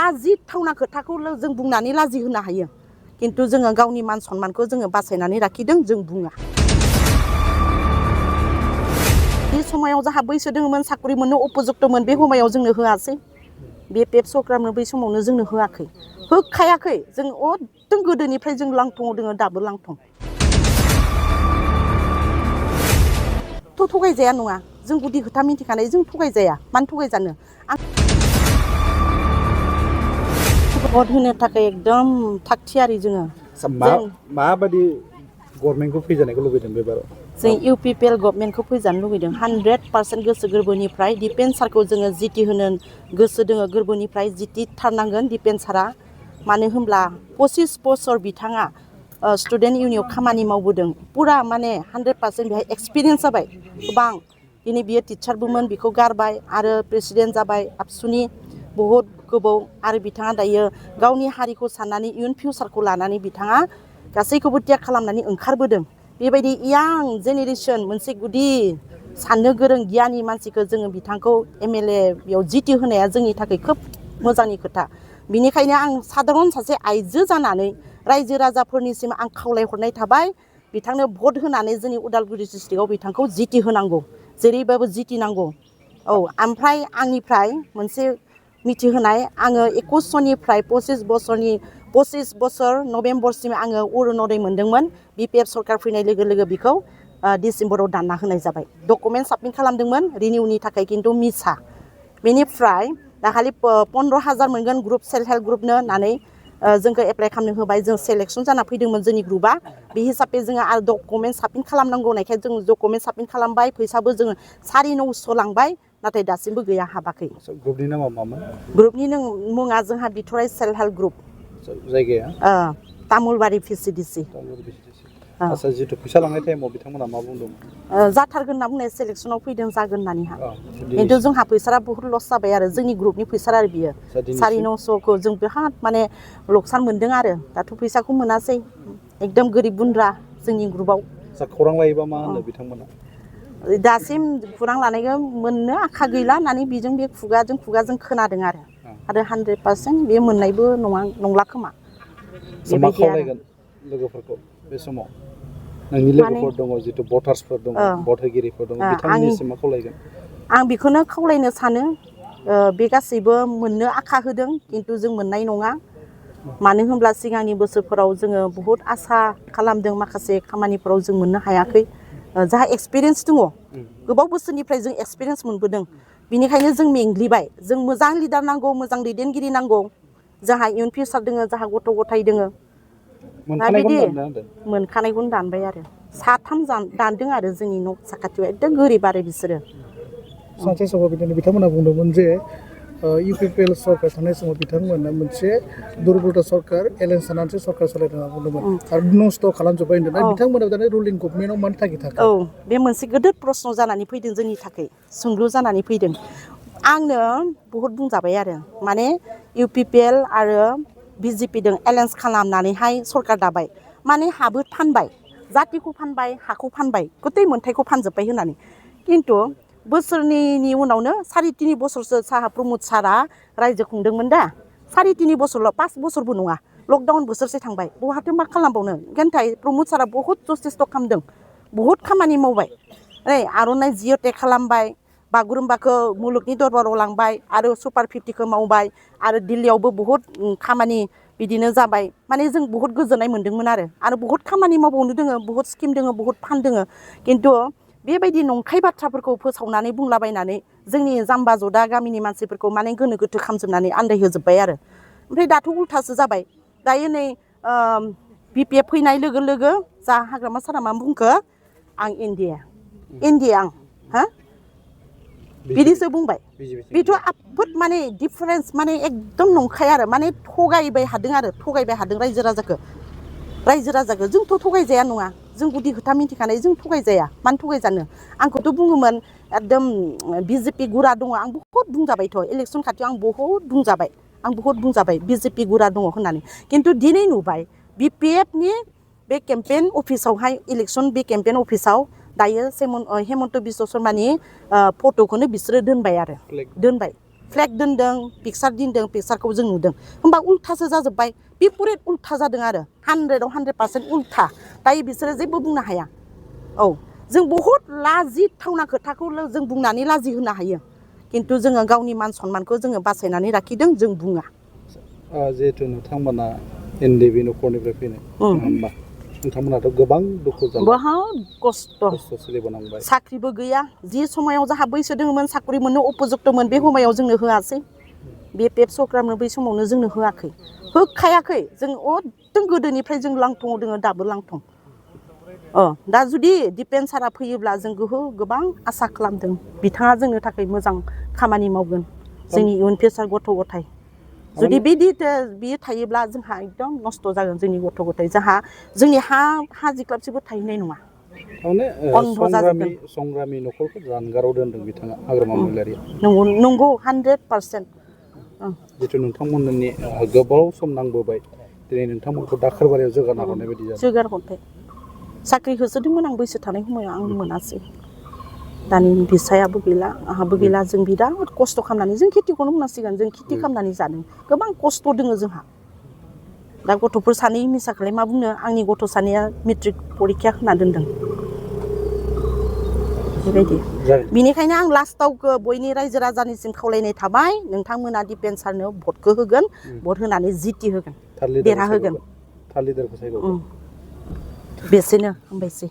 लाजिथावना खोथाखौ जों बुंनानै लाजि होनो हायो किन्तु जोङो गावनि मान सन्मानखौ जोङो बासायनानै लाखिदों जों बुङा बे समायाव जाहा बैसो दोङोमोन साख्रि मोननो उपजुक्तमोन बे समायाव जोंनो होआसै बे पेप सरकारनो बै समावनो जोंनो होआखै होखायाखै जों एकदम गोदोनिफ्राय जों लांथंआव दोङो दाबो लांथं थगायजाया नङा जों गुदि खोथा मिथिखानाय जों थगायजाया मानो थगायजानो भट होनो थाखाय एकदम थाग थियारि जोङो माबायदि गभर्नमेन्टखौ फैजानायखौ लुबैदों बेबाराव जों इउपिपिएल गभर्नमेन्टखौ फैजानो लुबैदों 100% गोसो गोरबोनिफ्राय डिफेन्सारखौ जोङो जिति होनो गोसो दोङो गोरबोनिफ्राय जितिथारनांगोन डिफेन्सारा मानो होनब्ला 25 बोसोर बिथाङा स्टुडेन्ट इउनियन खामानि मावबोदों पुरा माने 100% बेहाय एक्सपिरियेन्स जाबाय गोबां दिनै बियो टिचारबोमोन बिखौ गारबाय आरो प्रेसिडेन्ट जाबाय आबसुनि बहुद गोबाव आरो बिथाङा दायो गावनि हारिखौ साननानै इयुन फिउचारखौ लानानै बिथाङा गासैखौबो त्याग खालामनानै ओंखारबोदों बेबायदि यां जेनेरेसन मोनसे गुदि साननो गोरों गियानि मानसिखौ जोङो बिथांखौ एमएलए बेयाव जिति होनाया जोंनि थाखाय खोब मोजांनि खोथा बिनिखायनो आं साधारन सासे आइजो जानानै रायजो राजाफोरनिसिम आं खावलायहरनाय थाबाय बिथांनो भट होनानै जोंनि उदालगुरि डिस्ट्रिक्टआव बिथांखौ जिति होनांगौ जेरैबाबो जिति नांगौ औ ओमफ्राय आंनिफ्राय मोनसे मिथिहोनाय आङो 21निफ्राय 25 बोसोर नभेम्बरसिम आङो अरुनदय मोन्दोंमोन बिपिएफ सरकार फैनाय लोगो लोगो बिखौ डिसेम्बराव दानना होनाय जाबाय डकुमेन्ट साबमिट खालामदोंमोन रिनिउनि थाखाय किन्तु मिसा बेनिफ्राय दाखालि 15,000 मोनगोन ग्रुप सेल्फ हेल्प ग्रुपनो होननानै जोंखौ एप्लाइ खालामनो होबाय जों सेलेक्सन जाना फैदोंमोन जोंनि ग्रुपआ बे हिसाबै जोङो आरो डकुमेन्ट साबमिट खालामनांगौ होननायखाय जों डकुमेन्ट साबमिट खालामबाय फैसाबो जोङो 950 लांबाय नाथाय दासिमबो गैया हाबाखै ग्रुपनि नामा मामोन ग्रुपनि मुङा जोंहा बिथराइ सेल्फ हेल्प ग्रुप जायगाया तामुलबारि भिसिडिसि आচ্ছা जितु फैसा लांनाय टाइमाव बिथांमोना मा बुंदोंमोन जाथारगोन होनना बुंनाय सेलेक्सनाव फैदों जागोन होननानैहा खिन्थु जोंहा फैसारा बहुत लस जाबाय आरो जोंनि ग्रुपनि फैसा आरो बियो 950खौ जों बिराद माने लकसान मोनदों आरो दाथ' फैसाखौ मोनासै एकदम गोरिब गुन्द्रा जोंनि ग्रुपआव खौरां लायोबा मा होनो बिथांमोना दासिम खौरां लानायखौ मोननो आखा गैला होननानै बेजों बे खुगाजों खोनादों आरो 100% बे मोननायबो नंला खोमा बेबायदि आरो लोगोफोरखौ बे समाव नोंनि लोगोफोर दङ जितु भटार्सफोर दङ भट होगिरिफोर दङ बिथांमोननिसिम मा खावलायगोन आं बेखौनो खावलायनो सानो बे गासैबो मोननो आखा होदों किन्तु जों मोननाय नङा मानो होनब्ला सिगांनि बोसोरफोराव जोङो बहुत आसा खालामदों माखासे खामानिफोराव जों मोननो हायाखै जाहा एक्सपिरियेन्स दङ गोबाव बोसोरनिफ्राय जों एक्सपिरियेन्स मोनबोदों बिनिखायनो जों मेंग्लिबाय जों मोजां लिडार नांगौ मोजां दैदेनगिरि नांगौ जाहा इयुन फिउचार दोङो जाहा गथ' गथाय दोङो दा बिदि मोनखानायखौनो दानबाय आरो 3 दानदों आरो जोंनि न' साखाथियाव एकदम गोरिब आरो बिसोरो सानसे समाव बिथांमोना बुंदोंमोन जे इउपिपिएल सरकार थानाय समाव बिथांमोना मोनसे दुर्बलता सरकार एलेन्स सानानैसो सरकार सालायदों होनना बुंदोंमोन आरो नस्थ' खालामजोब्बाय होनदों बिथांमोना दानि रुलिं गभर्नमेन्टआव मानि थाखाय थाखो औ बे मोनसे गिदिर प्रश्न जानानै फैदों जोंनि थाखाय सोंलु जानानै फैदों आंनो बहुद बुंजाबाय आरो माने इउपिपिएल आरो बिजेपिजों एलेन्स खालामनानैहाय सरकार दाबाय माने हाबो फानबाय जातिखौ फानबाय हाखौ फानबाय गथै मोनथायखौ फानजोब्बाय होननानै किन्तु बोसोरनैनि उनावनो 3.5 बोसोरसो साहा प्रमद सारा रायजो खुंदोंमोन दा 3.5 बोसोरल' 5 बोसोरबो नङा लकडाउन बोसोरसे थांबाय बहाथो मा खालामबावनो नाथाय प्रमद सारा बहुत जथेस्थ' खालामदों बहुत खामानि मावबाय आर'नाइ जिअ'टेक खालामबाय बागुरुम्बाखौ मुलुगनि दरबाराव लांबाय आरो सुपार 50खौ मावबाय आरो दिल्लीयावबो बहुत खामानि बिदिनो जाबाय माने जों बहुत गोजोननाय मोन्दोंमोन आरो बहुत खामानि मावबावनो दोङो बहुत स्किम दोङो बहुत फान्ड दोङो किन्तु बेबायदि नंखाय बाथ्राफोरखौ फोसावनानै बुंलाबायनानै जोंनि जाम्बा जदा गामिनि मानसिफोरखौ माने गोनो गोथो खालामजोबनानै आन्दायहोजोब्बाय आरो ओमफ्राय दाथ' उल्थासो जाबाय दायो नै बिपिएफ फैनाय लोगो लोगो जा हाग्रामा सारा मा बुंखो आं इन्डिया आं बिदिसो बुंबाय बेथ' आफोद माने डिफारेन्स माने एकदम नंखाय आरो माने थगायबाय हादों रायजो राजाखौ जोंथ' थगायजाया नङा जों गुदि खोथा मिथिखानाय जों थगायजाया मानो थगायजानो आंखौथ' बुङोमोन एकदम बिजेपि गुरा दङ आं बहुत बुंजाबायथ' इलेक्सन खाथियाव आं बहुत बुंजाबाय बिजेपि गुरा दङ होननानै किन्तु दिनै नुबाय बिपिएफनि बे केम्पेइन अफिसावहाय इलेक्सन बे केम्पेइन अफिसाव दायो हेमन्त बिश्व शर्मानि फट'खौनो बिसोरो दोनबाय फ्लेग दोनदों पिकचार दोनदों पिकचारखौ जों नुदों होमबा उल्थासो जाजोब्बाय बिपरित उल्था जादों आरो 100आव 100% उल्था दायो बिसोरो जेबो बुंनो हाया औ जों बहुद लाजिथावना खोथाखौ जों बुंनानै लाजि होनो हायो खिन्थु जोङो गावनि मान सन्मानखौ जोङो बासायनानै लाखिदों जों बुङा जिहेतु नोंथांमोना एनडिबि न'खरनिफ्राय फैनाय होमबा नोंथांमोनाथ' गोबां दुखु जानाय बहुद खस्थ' सोलिबोनांबाय साख्रिबो गैया जि समायाव जाहा बैसो दोङोमोन साख्रि मोननो उपजुक्तमोन बे समायाव जोंनो होआसै बे पेप सरखारनो बै समावनो जोंनो होआखै होखायाखै जों एकदम गोदोनिफ्राय जों लांथंआव दोङो दाबो लांथं दा जुदि दिपेन सारा फैयोब्ला जों गोबां आसा खालामदों बिथाङा जोंनो थाखाय मोजां खामानि मावगोन जोंनि इयुन फिउचार गथ' गथाय जुदि बिदि बियो थायोब्ला जोंहा एकदम नस्थ' जागोन जोंनि गथ' गथाय जोंनि हा जिख्लाबसेबो थाहैनाय नङा थारमाने संग्रामि न'खरखौ जानगाराव दोनदों बिथाङा हाग्रामा महिलारिया नंगौ 100% जिथु नोंथांमोननि गोबाव सम नांबोबाय दिनै नोंथांमोनखौ दाखोरबारियाव जोगारना हरनाय बायदि जादों जोगार हरबाय साख्रि होसोदोंमोन आं बैसो थानाय समाव आं मोनासै दानि फिसायाबो गैला आंहाबो गैला जों बिराद खस्थ' खालामनानै जों खेथिखौनो बुंनांसिगोन जों खेथि खालामनानै जादों गोबां खस्थ' दोङो जोंहा दा गथ'फोर सानै मिसाखौलाय मा बुंनो आंनि गथ' सानैया मेट्रिक परिखा होना दोनदों बेबायदि बिनिखायनो आं लास्टाव बयनि रायजो राजानिसिम खावलायनाय थाबाय नोंथांमोना दिपेन सारनो भटखौ होगोन भट होनानै जिति होगोन देरहा होगोन बेसेनो हामबायसै